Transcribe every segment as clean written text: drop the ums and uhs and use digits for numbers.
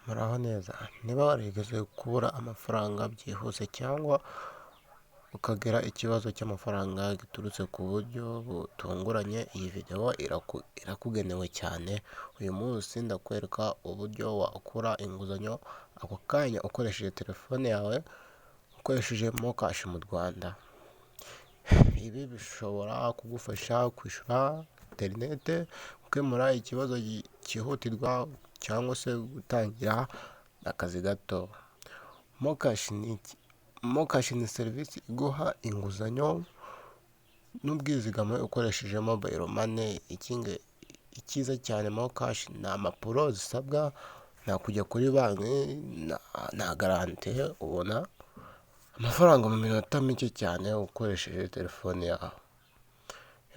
Muraho neza, niba warigeze kubura amafaranga byihuse cyangwa ukagira ikibazo cy'amafaranga giturutse ku buryo butunguranye, iyi videwo irakugenewe cyane. Uyu munsi ndakwereka uburyo wakura inguzanyo ako kanya ukoresheje telefone yawe, ukoresheje MoKash mu Rwanda. Ibi bishobora kugufasha kwishyura interinete, gukemura ikibazo cyihutirwa cyangwa se gutangira akazi gato. MoKash ni iki? MoKash ni serivisi iguha inguzanyo n'ubwizigame ukoresheje mobile money. Icyiza cyane MoKash nta mpapuro zisabwa, nta kujya kuri banki, nta garanti, ubona amafaranga mu minota mike cyane ukoresheje telefone yawe.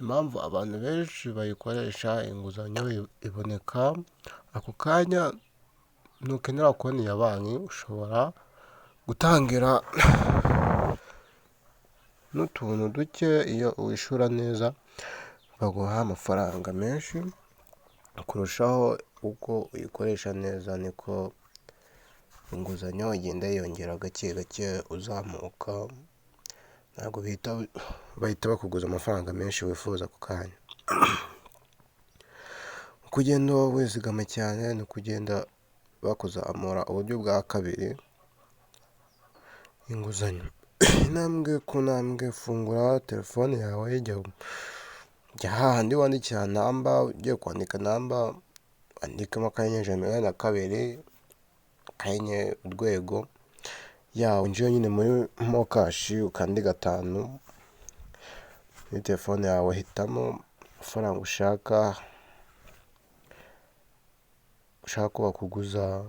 Impamvu abantu benshi bayikoresha, inguzanyo iboneka ako kanya, ntukenera konti ya banki, ushobora gutangira n'utuntu duke, iyo wishyura neza baguha amafaranga menshi kurushaho. Uko uyikoresha neza niko inguzanyo igenda yiyongera gake gake uzamuka, ntabwo bahita bakuguza amafaranga menshi wifuza ako kanya. Uko ugenda wizigama cyane niko ugenda bakuzamura. Uburyo bwa kabiri, inguzanyo intambwe ku ntambwe: fungura telefone yawe, jya hahandi wandikira namba, ugiye kwandika namba wandikemo *182 *# yawe, winjire nyine muri MoKash, ukande 5 muri telefone yawe, hitamo amafaranga ushaka ko bakuguza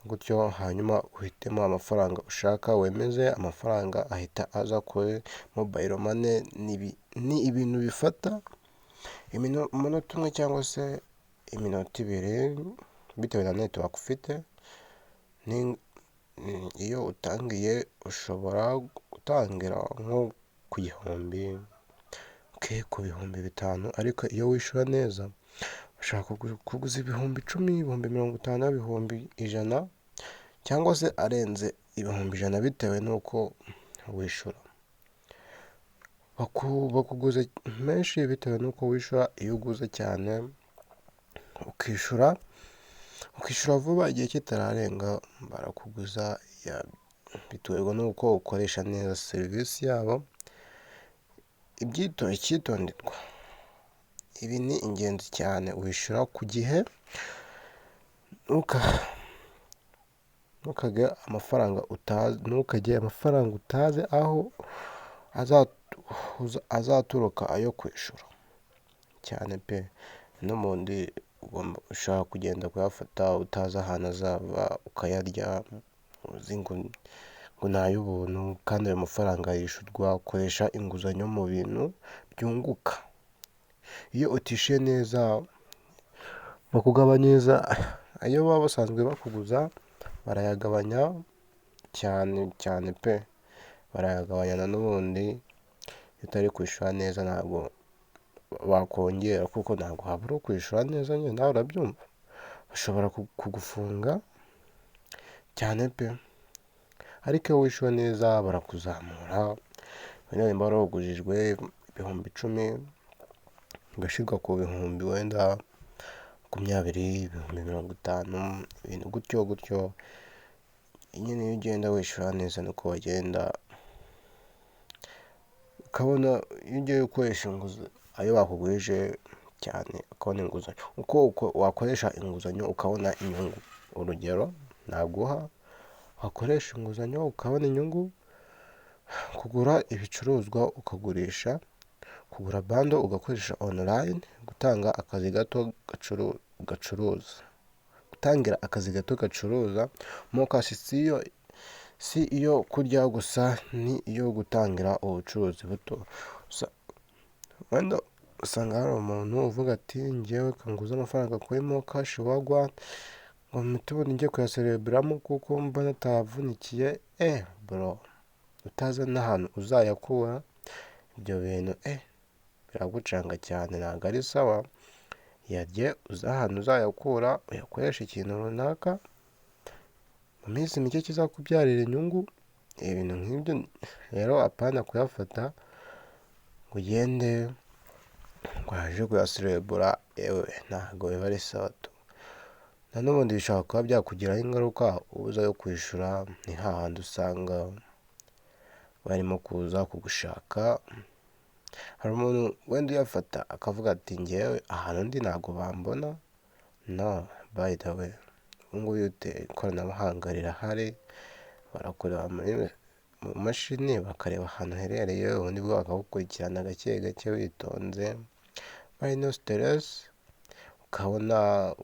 gutyo, hanyuma uhitemo amafaranga ushaka, wemeze, amafaranga ahita aza kuri mobile money. Ni ibintu bifata umunota umwe cyangwa se iminota 2 bitewe na network ufite. Iyo utangiye ushobora gutangira nko ku 1000, ku 5000, ariko iyo wishyura neza bashobora kuguza 10,000, 50,000, 100,000 cyangwa se arenze 100,000 bitewe n'uko wishyura. Bakuguza menshi bitewe n'uko wishyura. Iyo uguze cyane ukishyura vuba igihe kitararenga, barakuguza, biterwa n'uko ukoresha neza serivisi yabo. Icyitonderwa: ibi ni ingenzi cyane, wishyura ku gihe, ntukajye amafaranga utazi aho azaturuka ayo kwishyura cyane pe! N'ubundi ushobora kugenda kuyafata utazi ahantu azava, ukayarya uzi ngo ni ay'ubuntu kandi ayo mafaranga yishyurwa. Koresha inguzanyo mu bintu byunguka. Iyo utishyuye neza bakugabanyiriza ayo baba basanzwe bakuguza, barayagabanya cyane cyane pe! Barayagabanya n'ubundi iyo utari kwishyura neza ntabwo bakongera, kuko ntabwo habura kwishyura neza nyine, nawe urabyumva. Bashobora kugufunga cyane pe! Ariko iyo wishyura neza barakuzamura, wenda nimba waragujijwe 10,000 ugashyirwa ku bihumbi wenda 20, 50,000, ibintu gutyo gutyo nyine. Iyo ugenda wishyura neza niko bagenda ukabona, iyo ugiye ukoresha ayo bakugurije cyane ukabona inguzanyo. Uko wakoresha inguzanyo ukabona inyungu: urugero naguha, wakoresha inguzanyo ukabona inyungu: kugura ibicuruzwa ukagurisha, kugura bundle ugakoresha online, gutanga akazi gato gacuruza, gutangira akazi gato gacuruza. MoKash si iyo kurya gusa, ni iyo gutangira ubucuruzi buto. Wenda usanga hari umuntu uvuga ati: "Njyewe reka nguze amafaranga kuri MoKash wagwan, ngo mpite ubundi njye kuyasereburamo kuko mba natayavunikiye." Bro, utazi n'ahantu uzayakura, ibyo bintu biragucanga cyane, ntabwo ari sawa. Yarye uzi ahantu uzayakura, uyakoreshe ikintu runaka. Minsi mike kizakubyarira inyungu, ibintu nk'ibyo rero. Apana kuyafata ngo ugende ngo waje kuyaserebura, yewe ntabwo biba ari sawa tu. Na n'ubundi bishobora kuba byakugiraho ingaruka ubuze ayo kwishyura, ni hahandi usanga barimo kuza kugushaka. Hari umuntu wenda uyafata akavuga ati: "Ngewe ahantu ndi ntabwo bambona." No, by the way, ubu ngubu ikoranabuhanga rirahari, barakureba mu mashini bakareba ahantu uherereye, ubundi bwo bakagukurikirana gake gake witonze, bari no stress, ukabona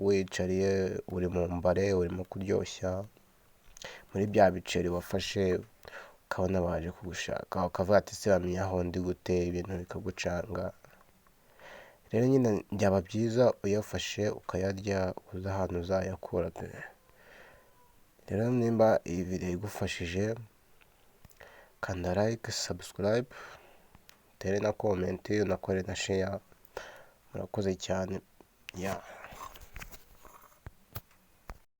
wiyicariye uri mu mbare, urimo kuryoshya muri bya biceri wafashe, ukabona baje kugushaka, ukavuga ati: "Se bamenya aho ndi gute?" Ibintu bikagucanga. Rero nyine byaba byiza uyafashe ukayarya uzi ahantu uzayakura pe. Rero nimba iyi video igufashije, kanda like, subscribe, utere na comment, unakore na share. Murakoze cyane ya.